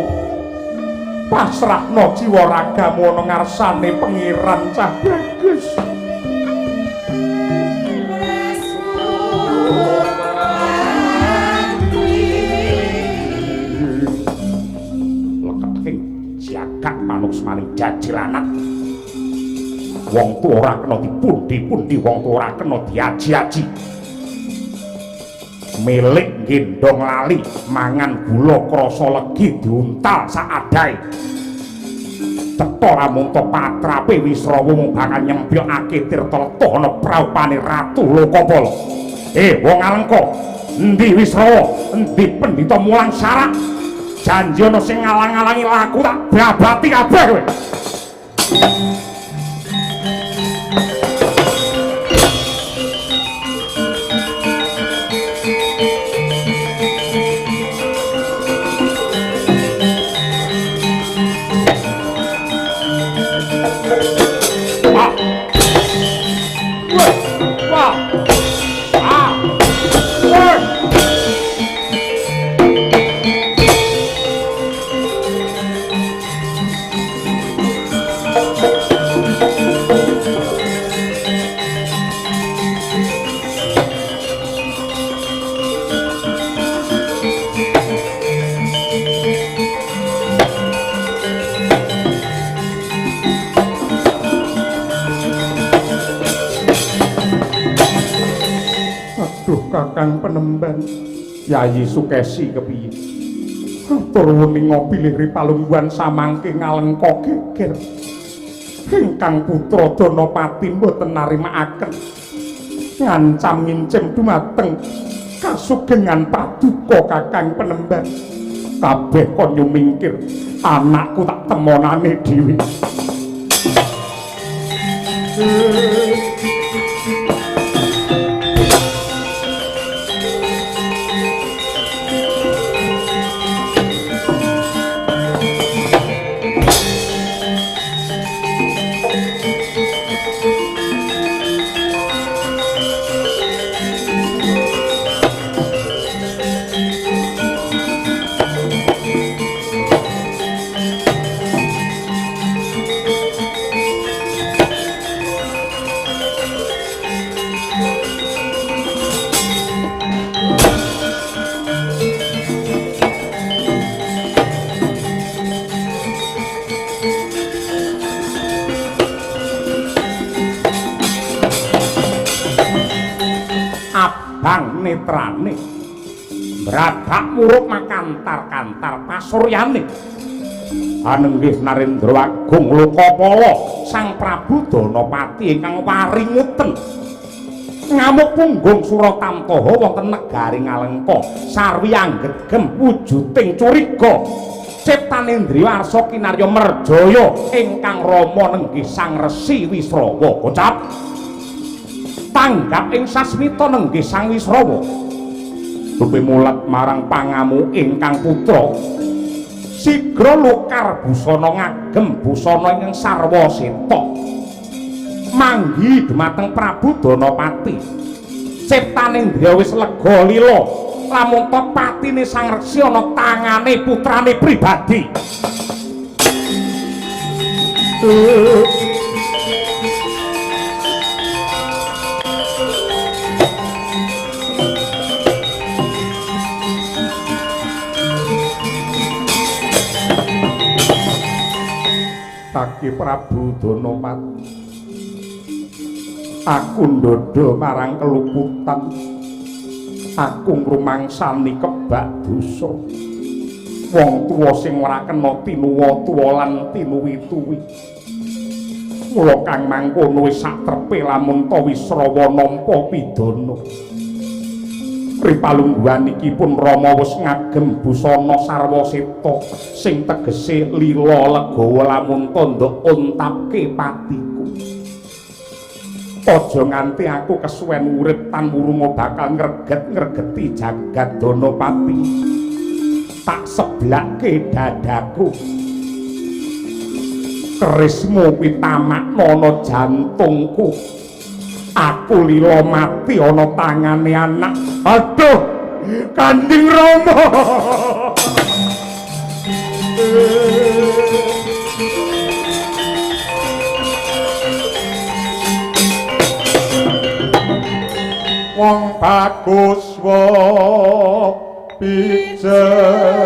Pasrahna jiwa ragamu ana ngarsane Pengiran cah bagus. Leketing jagat manuksmaning jajilanak. Wong tuwa ora kena dipundi-pundi, wong tuwa ora kena diaji-aji. Milik gendong lali mangan gula krasa legi diuntal saadae. Cetha ramunta patrape Wisrawa mung bakal nyempyokake tirta letah ana praupane Ratu Lokapala. Wong Alengka, endi Wisrawa? Endi pendhita mulang sarak? Janji ana sing ngalang-alangi laku tak brabati kabeh kowe. Aduh Kakang Penemban, Yayi Sukesi kepiye? Atur weninga bilih ripalungguhan samangke ngalengka geger. Ingkang putra Danapati mboten narimakaken ngancam ngincim dumateng kasugengan paduka Kakang Penemban. Kabeh kon nyumingkir, anakku tak temonane dhewe. Abang netrane mbradak muruk makantar-kantar pasuryane. Anenggih Narendra Agung Lokapala Sang Prabu Danapati ingkang waringuten ngamuk punggung Suratamtaha wonten negari Ngalengka sarwi anggegem wujuding curiga. Ciptanendriya arsa kinarya merjaya ingkang rama nenggih Sang Resi Wisrawa. Kocap tanggap ing sasmita nenggih Sang Wisrawa. Dupi mulat marang pangamu ingkang putra. Sigra lokar busana ngagem busana ingkang sarwa seta. Manggi dumateng Prabu Danapati. Ciptanendriya wis lega lila lamun to patine Sang Resi ana tangane putrane pribadi. Taki Prabu Danapati, aku ndodho marang keluputan, aku ngrumangsani kebak dosa. Wong tuwa sing ora kena tinuwa tuwa lan tinuwi-tuwi. Mula kang mangkono wis sak trepe lamun ta Wisrawa nampa pidana. Ripalungguhan iki pun Rama wis ngagem busana sarwa seta sing tegese lila legawa lamun ta ndok ontapke patiku. Aja nganti aku kesuwen urip tan wurunga bakal ngreget-ngregeti jagat Danapati. Tak seblake dadaku. Kerismu kuwi tamakna ana jantungku. Aku lila mati ana tangane anak. Aduh, Kanjeng Rama. Wong bagus wae pijer.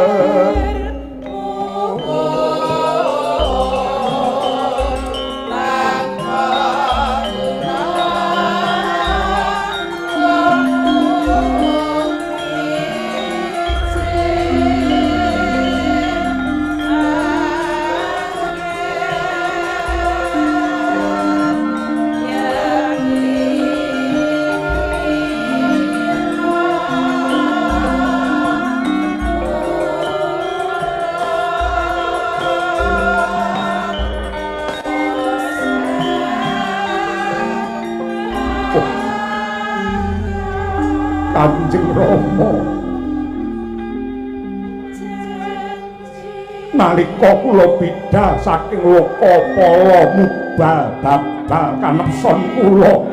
Kanjeng Rama, nalika kula bidhal saking Lokapala mubal babal kanepson kula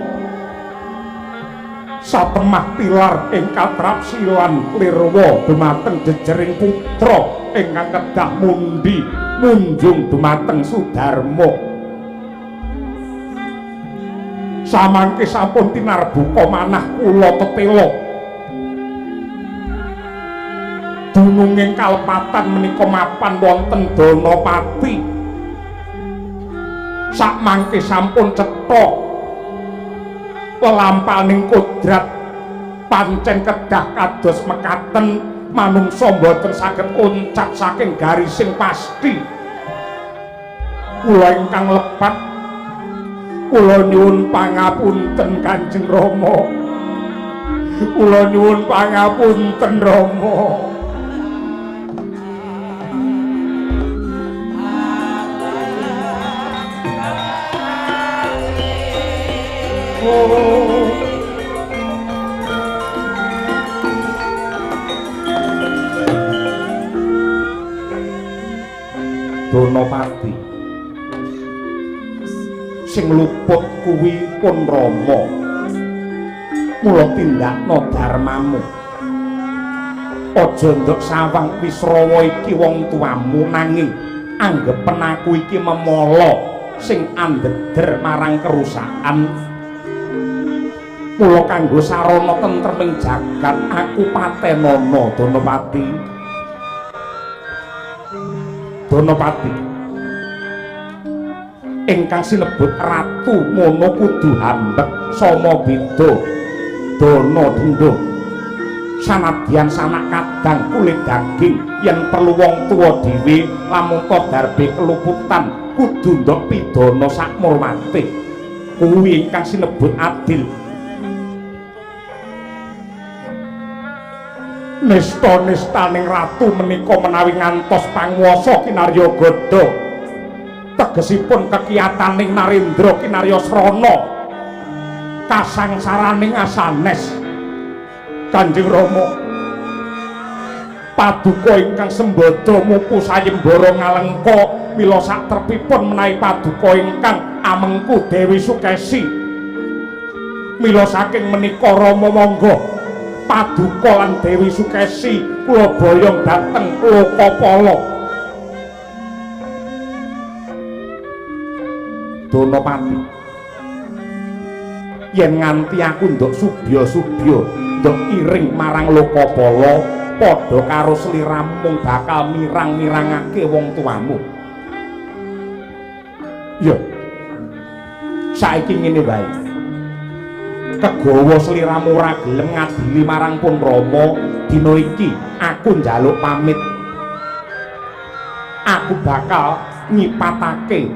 satemah tilar ing katrapsilan lirwa dumateng jejering putra ingkang kedah mundi munjung dumateng Sudarma. Samangke sampun tinarbuka manah kula tetela. Dununging kalepatan menika mapan wonten Danapati. Sakmangke sampun cetha lelampaning kodrat Pancen kedah kados mekaten manungsa mboten saged oncat saking garising pasti. Kula ingkang lepat kula nyuwun pangapunten Kanjeng Rama. Kula nyuwun pangapunten Rama. Oh. Donopati sing luput kuwi pun Rama, mula tindakno dharmamu. Aja ndok sawang Wisrawa iki wong tuamu, nanging anggepen aku iki memala sing andeder marang kerusakan. Mula kanggo sarana tentreming jagat aku patenana Donopati. Donopati ingkang sinebut ratu ngono kudu hambek sama beda dana denda sanadyan sanak kadang kulit daging yen perlu wong tuwa dhewe lamun ta darbe keluputan kudu ndok pidana sakmurmate. Kuwi ingkang sinebut adil. Nista-nistaning ratu menika menawi ngantos panguwasa kinarya gada, tegesipun kekiyataning Narendra kinarya srana kasangsaraning asanes. Kanjeng Rama, paduka ingkang sembada mupu sayembara ngalengka mila satrepipun menawi paduka ingkang amengku Dewi Sukesi. Mila saking menika Rama monggo paduka lan Dewi Sukesi kula boyong dhateng Lokapala. Donopati, yen nganti aku ndok subya-subya ndok iring marang Lokapala padha karo sliramu bakal mirang-mirangake wong tuamu. Ya, saiki ngene wae. Kegawa sliramu ora gelem ngadili marang pun Rama, dina iki aku njaluk pamit. Aku bakal nyipatake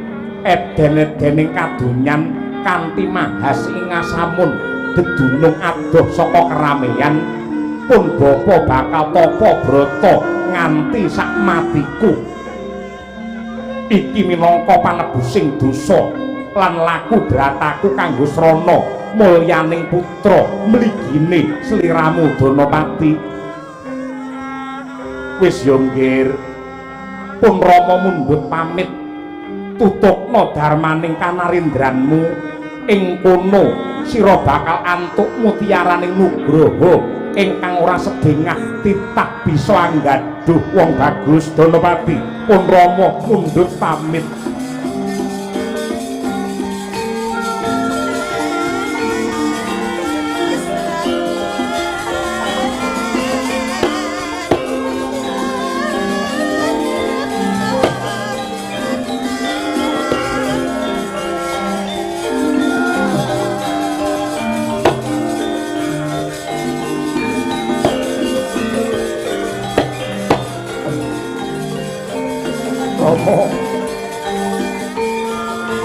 eden-edening kadonyan kanthi mahas ing asamun dedunung adoh saka keramean. Pun bapa bakal tapa brata nganti sak matiku. Iki minangka panebusing dosa lan laku brataku kanggo srana mulyaning putra mligine sliramu Donopati. Wis ya nggir, pun Rama mundhut pamit. Tutupno dharmaning kanarendranmu ing kono sira bakal antuk mutiaraning nugroho ingkang ora sedengah titah bisa anggaduh wong bagus. Donopati, pun Rama mundhut pamit.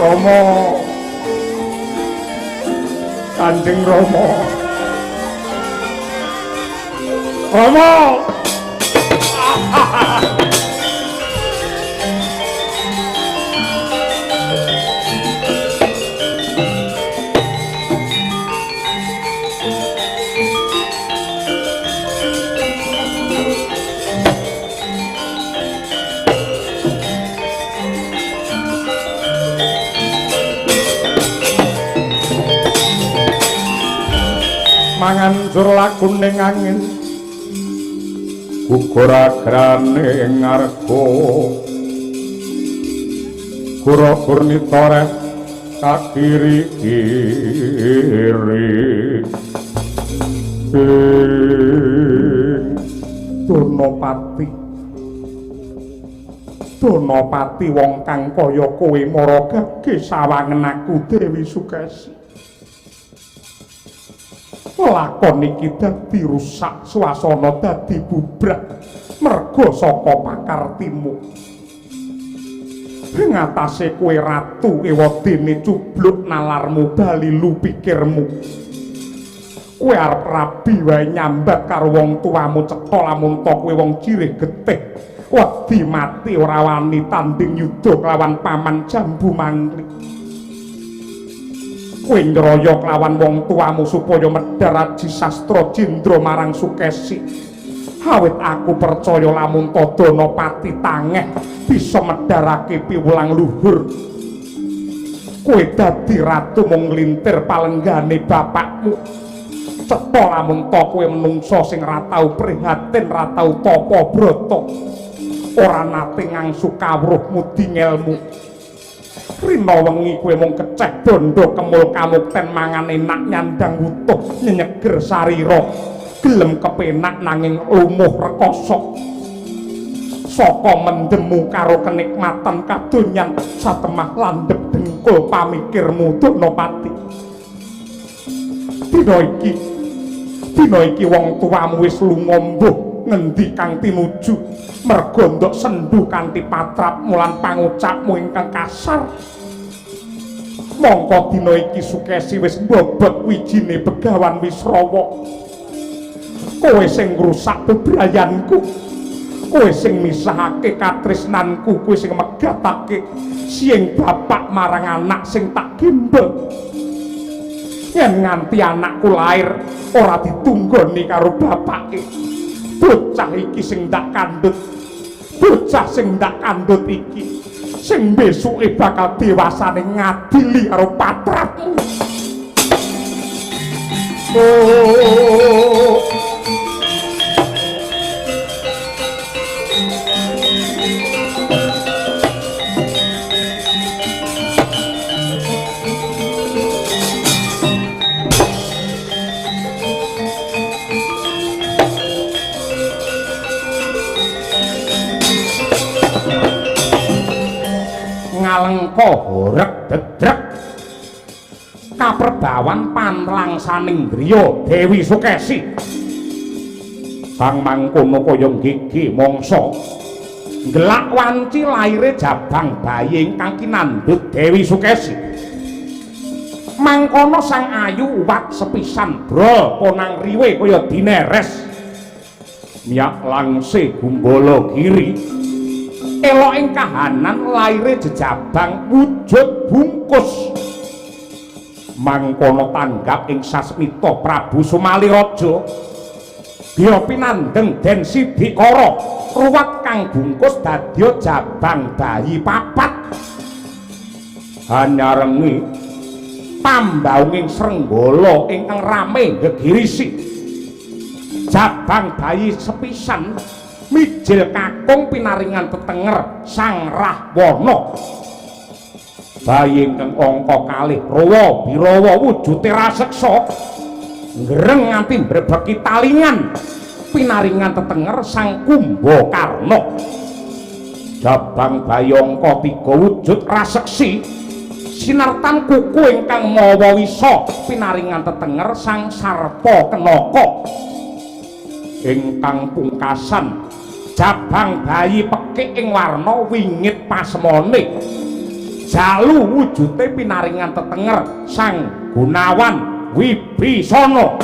Rama, Kanjeng Rama, Rama. Mangancur lakuning angin gugur agrane ngarga gura-gur nitoreh kakiri-kiri. Donopati, Donopati wong kang kaya kowe maragake sawangen aku Dewi Sukesi. Lakon iki dadi rusak, swasana dadi bubrah merga saka pakartimu. Ngatasé kowe ratu ewadene cubluk nalarmu balilu pikirmu. Kowe arep rabi wae nyambat karo wong tuamu cetha lamun ta kowe wong jirih getih. Wedi mati ora wani tanding yuda kelawan paman Jambu Mangli. Kowe ngroyo kelawan wong tuamu supaya medhar aji sastra jendra marang Sukesi. Awit aku percaya lamun ta Danapati tangeh bisa medharake piwulang luhur. Kowe dadi ratu mung nglintir palenggane bapakmu. Cetha lamun ta kowe menungsa sing ra tau prihatin, ra tau tapa brata. Ora nate ngangsu kawruh mudi ngelmu. Rina wengi kowe mung keceh bondo kemul kamukten mangan enak nyandang wutuh nyenyeger sarira. Gelem kepenak nanging lumuh rekoso. Saka mendemu karo kenikmatan kadonyan satemah landhep dengkul pamikirmu Danapati. Dina iki wong tuamu wis lunga mbuh ngendi kang tinuju merga ndok sendu kanthi patrapmu lan pangucapmu ingkang kasar. Mongko dina iki Sukesi wis mbobot wijine Begawan Wisrawa. Kowe sing ngrusak bebrayanku, kowe sing misahake katresnanku, kowe sing megatake siing bapak marang anak sing tak gembel. Yen nganti anakku lair ora ditunggoni karo bapake, bocah iki sing tak kandhut, bocah sing tak kandhut iki sing besuke bakal dewasane ngadili karo patrapmu. Oh. Ngalengka horeg dedrek kaperbawan panlangsaning griya Dewi Sukesi. Kang mangkono kaya gigi mangsa ngelak wanci laire jabang bayi ingkang kinandhut Dewi Sukesi. Mangkono sang ayu uwat sepisan brol konang riwe kaya dineres miyak langse gumbala giri. Elok ing kahanan laire jejabang wujud bungkus. Mangkono tanggap ing sasmita Prabu Sumaliraja biya pinandheng Den Sidikara ruwat kang bungkus dadya jabang bayi papat. Hanyarengi pambaunging srenggala ingkang rame gegirisi. Jabang bayi sepisan mijil kakung pinaringan tetenger Sang Rahwana. Bayi ingkang angka kalih rawa birawa wujude raseksa ngreng nganti mbrebeki talingan pinaringan tetenger Sang Kumbakarna. Jabang bayi angka 3 wujud raseksi sinartan kuku ingkang mawa wisa pinaringan tetenger Sang Sarpa Kenaka. Ingkang pungkasan jabang bayi pekik ing warna wingit pasemone jalu wujude pinaringan tetenger Sang Gunawan Wibisana.